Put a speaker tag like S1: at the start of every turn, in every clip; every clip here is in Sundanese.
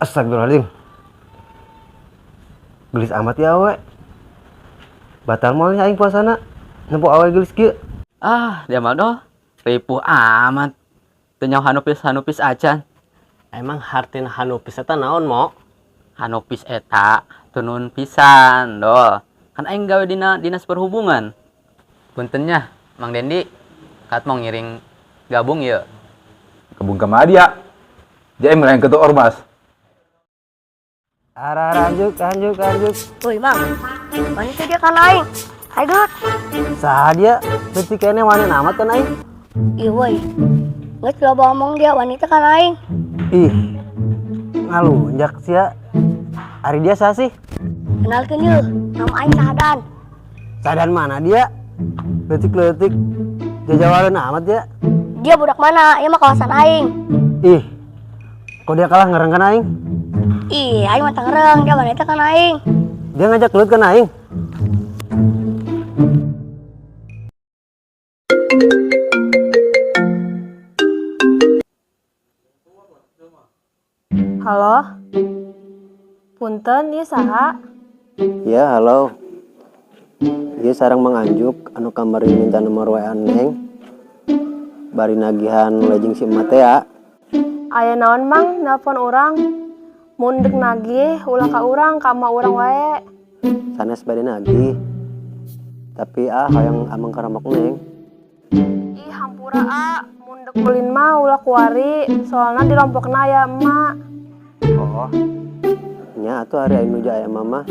S1: Astagfirullahaladzim. Gelis amat ya awe. Batal moal nya aing puasana. Nempo awe gelis kieu.
S2: Ah, dia mah doh. Ripuh amat. Teu nyaho hanupis-hanupis acan.
S3: Emang hartina hanupis eta naon, Mo?
S2: Hanupis eta tunun pisan, doh. Kan aing gawe dina dinas perhubungan. Punten nya, Mang Dendi. Kat mau ngiring gabung ya.
S4: Gabung ke mana dia? Dia emang yang ketua ormas.
S1: Arah ranjuk, ranjuk, ranjuk.
S5: Woi, Bang. Wanita dia kan aing. Hai, Dut.
S1: Saha dia? Leutik keneh wani amat kan aing.
S5: Ih, woi. Geus loba omong dia wanita kan aing.
S1: Ih. Ngalunjak sia. Ari dia saha sih?
S5: Kenalkeun yeuh, nama aing Sadan.
S1: Sadan mana dia? Leutik-leutik. Jajawareun amat dia.
S5: Dia budak mana? Ieu mah kawasan aing.
S1: Ih. Kok dia kalah ngereng kan aing?
S5: Ih, aing mah tangereng, dia wanita kan aing.
S1: Dia ngajak gelut kan aing.
S6: Halo? Punten, ieu saha?
S1: Ya, halo. Ieu sareng Mang Anjuk anu kamari minta nomor WA Neng. Bari nagihan lejing si emak teh ya.
S6: Aya naon Mang nelpon urang? Mun dek nagih ulah ka urang, ka emak urang wae.
S1: Sanes bade nagih. Tapi ah hayang amang karamok Neng.
S6: Ih, hampura ah, mun dek ulin mah ulah kuari, soalna di lompokna aya emak.
S1: Oh. Nya atuh ari aing nuju aya mama.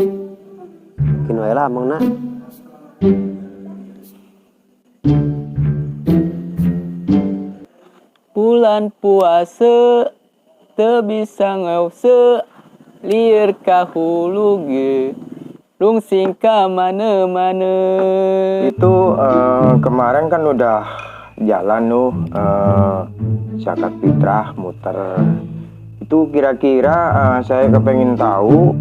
S1: Kin wae lah amangna.
S2: Bulan puasa teu bisa ngeuse lieur ka hulu ge rungsing ka mana-mana.
S7: Itu kemarin kan udah jalan nuh zakat fitrah muter. Itu kira-kira saya kepengen tahu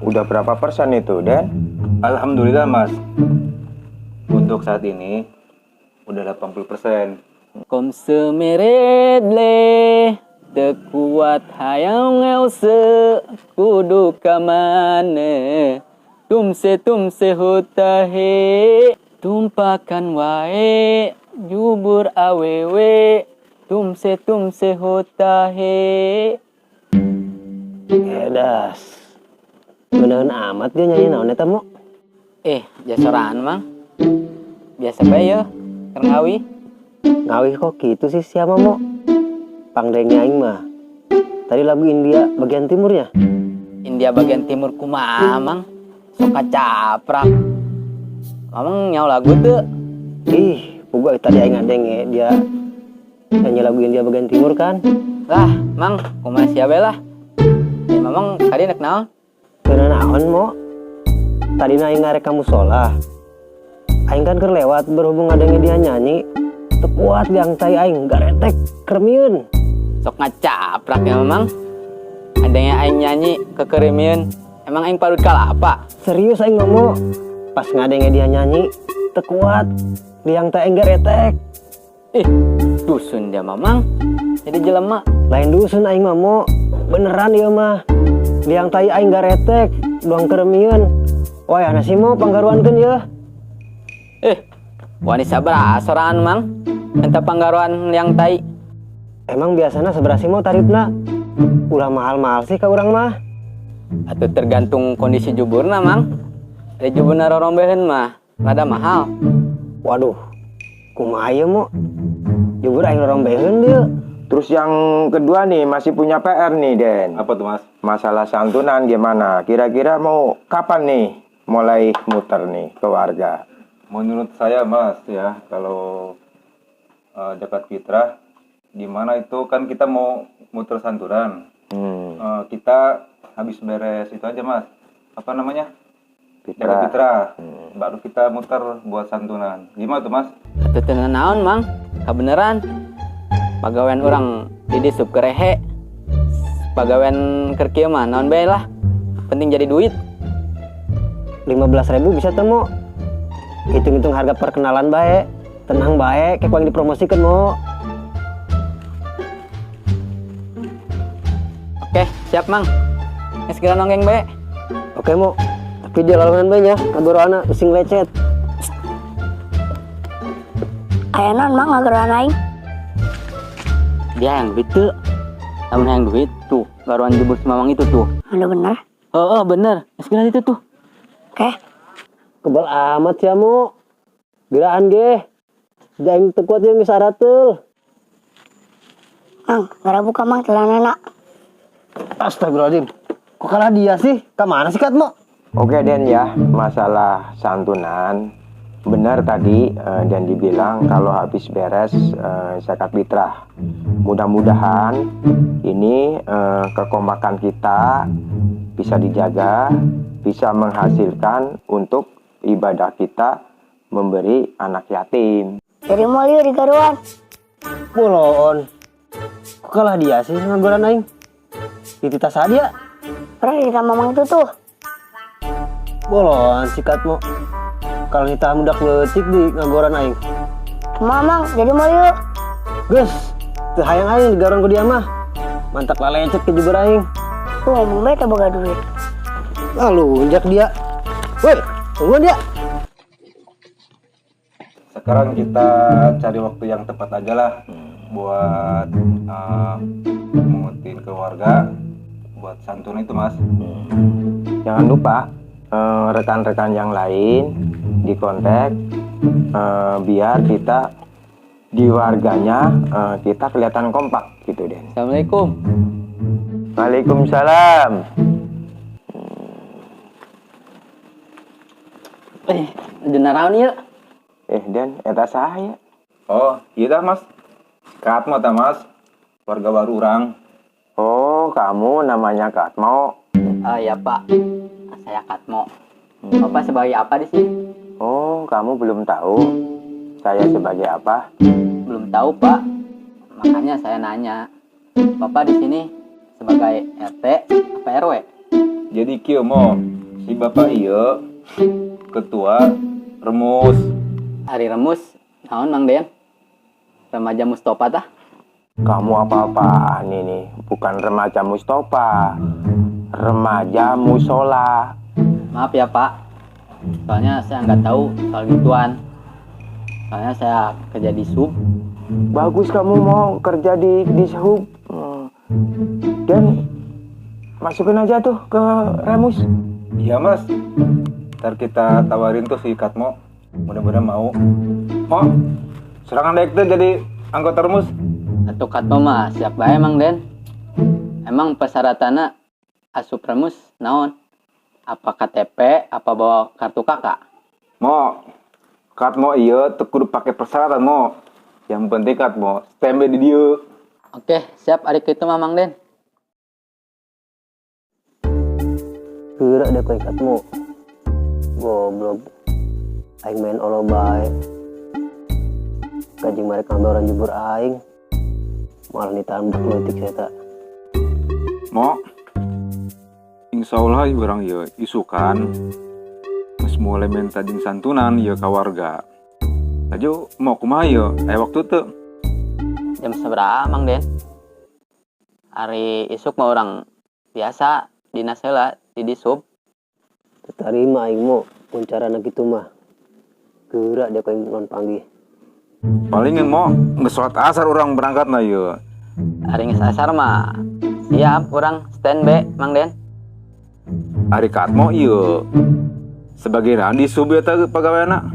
S7: udah berapa persen itu, Den?
S4: Alhamdulillah, Mas. Untuk saat ini udah 80%.
S2: Kom semeredle teu kuat hayang ngeuse kudu ka mana tumse tumse hutahe tumpakan wae jubur awewe tumse tumse hutahe.
S1: Edas. Beneran amat dia nyanyi naon eta mo?
S2: Jasoraan Mang. Biasa bae ya, keur ngawi.
S1: Ngawi kok gitu sih siapa mo? Pangdengnya aing mah. Tadi lagu India bagian timur ya?
S2: India bagian timur kumaha Mang? Sok kacaprak. Mamang nyawa lagu tuh.
S1: Ih, puguh tadi aing ngadenge dia nyanyi lagu India bagian timur kan?
S2: Lah, Mang, kumaha sia bae lah. Ya, Mamang kadi nek naon?
S1: Teu naon mo? Tadi aing ngarek ka musola. Aing kan keur lewat berhubung ngadenge dia nyanyi, teu kuat liang tai aing garetek keremiun.
S2: Sok ngacaprak ya Mamang. Adanya aing nyanyi kekeremiun. Emang aing parut kalapa?
S1: Serius aing ngomong. Pas ngadenge dia nyanyi, teu kuat liang tai aing garetek.
S2: Ih, dusun dia Mamang. Jadi jelema.
S1: Lain dusun aing mah mo. Beneran ieu mah. Liang tai aing garetek, doang keremiun. Wah, ana sih mo panggaruankeun yeuh.
S2: Wani sabaraha sorangan Mang? Minta panggaruan liang tai.
S1: Emang biasana sabaraha sih mo tarifna? Ulah mahal-mahal sih ka urang mah.
S2: Atuh tergantung kondisi juburna Mang. Ada juburna rorombeheun mah rada mahal.
S1: Waduh, kumaha ieu mo? Jubur aing rorombeheun dieu.
S7: Terus yang kedua nih masih punya PR nih, Den.
S4: Apa tuh, Mas?
S7: Masalah santunan gimana? Kira-kira mau kapan nih mulai muter nih ke warga?
S4: Menurut saya, Mas, ya, kalau zakat fitrah gimana itu kan kita mau muter santunan. Kita habis beres itu aja, Mas. Apa namanya?
S7: Fitrah.
S4: Zakat fitrah. Baru kita muter buat santunan. Gimana tuh, Mas?
S2: Atuh teu naon, Mang? Kabeneran. Pagawean urang di disup kerehe. Pagawean keur kieu mah naon bae lah. Penting jadi duit.
S1: 15.000 bisa teu, Mo? Hitung-hitung harga perkenalan bae. Tenang bae, kayak yang dipromosikan, Mo.
S2: Oke, siap, Mang. Geus segera nonggeng bae.
S1: Oke, Mo. Tapi dia lalunan bae nya, ngagoroana sing lecet.
S5: Aya naon, Mang, ngageroan aing?
S2: Dia hayang duit tuh. Lamun hayang duit tuh, garuan jebur si Mamang itu tuh.
S5: Anu bener.
S2: Heeh, bener. Geus segera itu tuh.
S5: Oke.
S1: Kebal amat ya, Mo. Geraan ge. Aing teu kuat jeung geus arateul.
S5: Mang, gara buka, Mang, celanana.
S1: Astagfirullahaladzim. Kok kalah dia sih? Kemana sih, Katmo?
S7: Oke Den ya, masalah santunan. Benar tadi dan dibilang kalau habis beres zakat fitrah. Mudah-mudahan ini kekompakan kita bisa dijaga, bisa menghasilkan untuk ibadah kita memberi anak yatim.
S5: Jadi mau lieu di garuan.
S1: Bolon. Kok kalah dia sih ngagoran aing? Dititah saha dia?
S5: Pernah di Mamang itu tuh.
S1: Bolon si Katmo. Kalau kita mudak leutik di ngagoran aing.
S5: Mamang, jadi mau lieu.
S1: Geus, teu hayang aing digaron ku dia mah. Mantak lalecet ke jubur aing.
S5: Tuh ngomong bae teu boga duit.
S1: Lalu unjak dia. Woi, tungguan dia.
S4: Sekarang kita cari waktu yang tepat aja lah buat mengutin keluarga, buat santun itu, Mas.
S7: Jangan lupa rekan-rekan yang lain di kontak biar kita di warganya kita kelihatan kompak gitu, Den.
S2: Assalamualaikum.
S7: Waalaikumsalam.
S2: Eh, naraon ieu?
S7: Eh Den, eta saya.
S4: Oh, iya dah, Mas. Katmo ta, Mas. Warga baru orang.
S7: Oh, kamu namanya Katmo.
S2: Ah, ya Pak. Saya Katmo. Bapak sebagai apa di sini?
S7: Oh, kamu belum tahu saya sebagai apa?
S2: Belum tahu, Pak. Makanya saya nanya. Bapak di sini sebagai RT apa RW?
S4: Jadi kieu, Mo, si bapak iya ketua Remus.
S2: Ari Remus, naon, Mang Den? Remaja Mustopa tah?
S7: Kamu apa-apaan ini? Bukan remaja Mustopa. Remaja musola.
S2: Maaf ya, Pak. Soalnya saya nggak tahu soal gituan. Soalnya saya kerja di sub.
S7: Bagus kamu mau kerja di Dishub. Dan masukin aja tuh ke Remus.
S4: Iya, Mas. Ntar kita tawarin tuh si Katmo. Mudah-mudahan mau. Mo, serangan daek tuh jadi anggota Remus.
S2: Atau Katmo mah siap bae, Mang Den. Emang persyaratannya asup Remus naon? Apa KTP, apa bawa kartu KK?
S4: Mo, Katmo iya tuh kudu pakai persyaratan, Mo. Yang penting Katmo standby di dia.
S2: Oke, siap ari kitu mah, Mang Den.
S1: Geura deh ku Katmo. Goblok. Aing main olo bae. Kajing marek ngagoran jubur aing. Malah ditahan budak leutik saya.
S4: Mo, insya Allah urang ieu isukan geus mulai minta jeung santunan ieu ka warga. Laju mau kumaha ieu? Aya waktu teu?
S2: Jam seberapa, Mang Den? Hari isuk mah urang biasa dinas heula di Dishub.
S1: Teu tarima aing, Mo, mun carana kitu mah. Geura dia ku aing non panggih.
S4: Paling mau geus sholat asar urang berangkat na ieu.
S2: Ari geus asar mah siap urang standby, Mang Den.
S4: Ari Katmo ieu sebagai naon di sub eta pagaweana?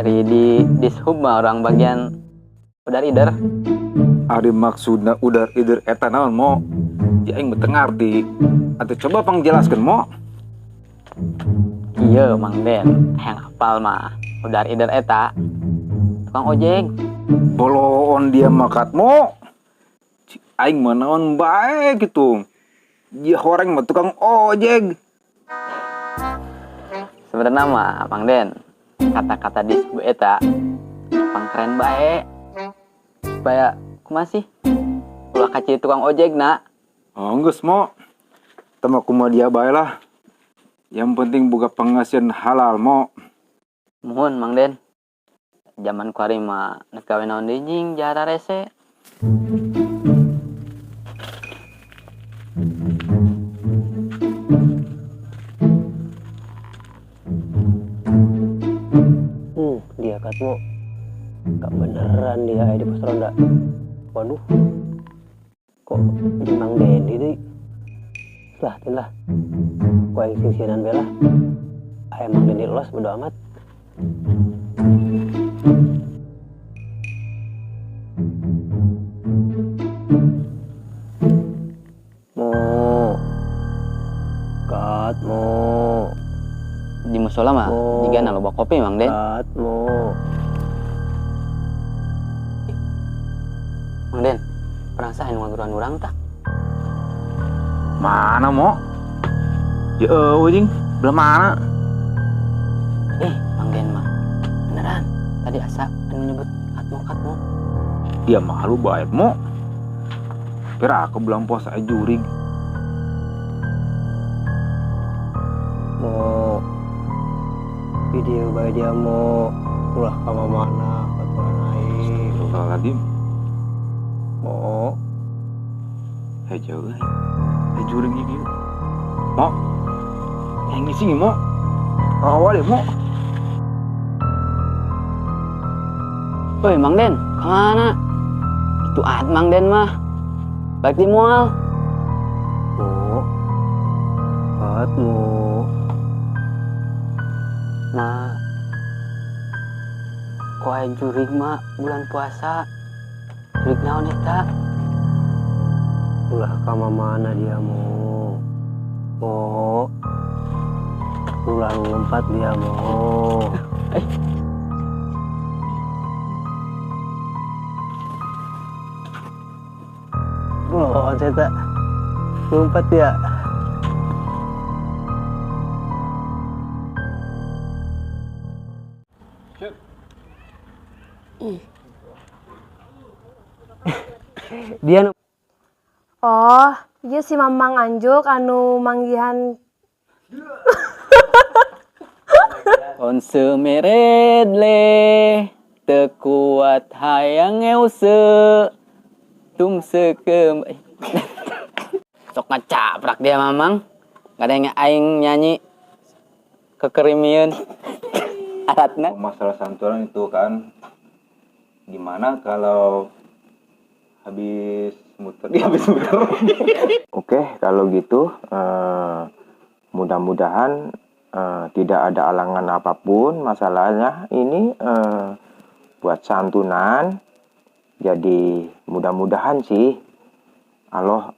S2: Ari di Dishub mah urang bagian udar ider.
S4: Ari maksudna udar ider eta naon, Mo? Ya aing teu ngarti. Atuh coba pangjelaskeun, Mo.
S2: Iya, Mang Den, yang hafal mah udar ider eta tukang ojek.
S4: Boloon dia mah, Katmo. Cik, aing mah naon bae gitu. Dia horeng mah tukang ojek.
S2: Sebenarnya mah, Mang Den, kata-kata Dishub eta pang keren bae. Supaya kumaha sih? Ulah kaciri tukang ojek na.
S4: Oh, geus, Mo. Teu kumaha dia bae lah. Yang penting boga penghasilan halal, Mo.
S2: Muhun, Mang Den. Zaman kuari mah nek gawe naon deui jing jara rese.
S1: Dia katmu. Gak beneran dia di pos ronda. Waduh. Kok di Mang Dendi deui? Lah, tin lah. Ku aing singsieunan be lah. Aya Mang Dendi los, bodo amat. Mo. Kat mo.
S2: Di musola mah
S1: Oh.
S2: jiga loba kopi, Mang Den.
S1: Kat mo.
S2: Mang Den, perasaan anu ngaguruan urang tah.
S4: Mana mo? Ya eueuh jing, belah mana?
S2: Eh, Mang Den mah. Beneran, tadi asa anu nyebut katmo katmo.
S4: Dia malu bae mo. Kira aku belum puasa aja jurig.
S1: Mo. Video bae dia mo. Ulah ka mana baturan aing.
S4: Astagfirullahaladzim.
S1: Mo.
S4: Hei jauh, hei jurig iki. Mo. Yang ngisi mo. Awal ya mo.
S2: Woi, Mang Den, kemana? Itu at Mang Den mah. Balik di mual.
S1: Mo. Kat mo.
S2: Nah, kok aya jurig mah bulan puasa? Jurig naon eta?
S1: Ulah ka mana dia mo. Mo. Ulah lompat dia mo.
S2: Eh.
S1: Loh, saya lompat ya.
S5: Ih.
S1: Dia nu
S6: Oh, iya si Mamang Anjuk anu manggihan.
S2: Onse meredle teu kuat hayang euse tum sekem. Sok ngacaprak dia Mamang. Gak ada yang aing nyanyi kekerimieun alatna.
S4: Masalah santunan itu kan gimana kalau habis muter dia habis muter.
S7: Oke, kalau gitu mudah-mudahan tidak ada alangan apapun masalahnya ini buat santunan. Jadi mudah-mudahan sih Allah.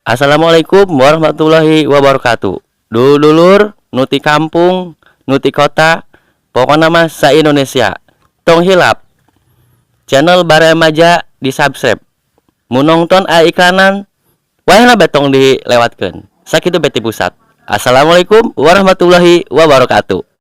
S8: Assalamualaikum warahmatullahi wabarakatuh. Dulur nu ti kampung, nu ti kota, pokoknya mah sa Indonesia. Tong hilap. Channel Baremaja di subscribe. Mun nonton aya iklanan, wayahna be tong dilewatkeun. Sakitu beti pusat. Assalamualaikum warahmatullahi wabarakatuh.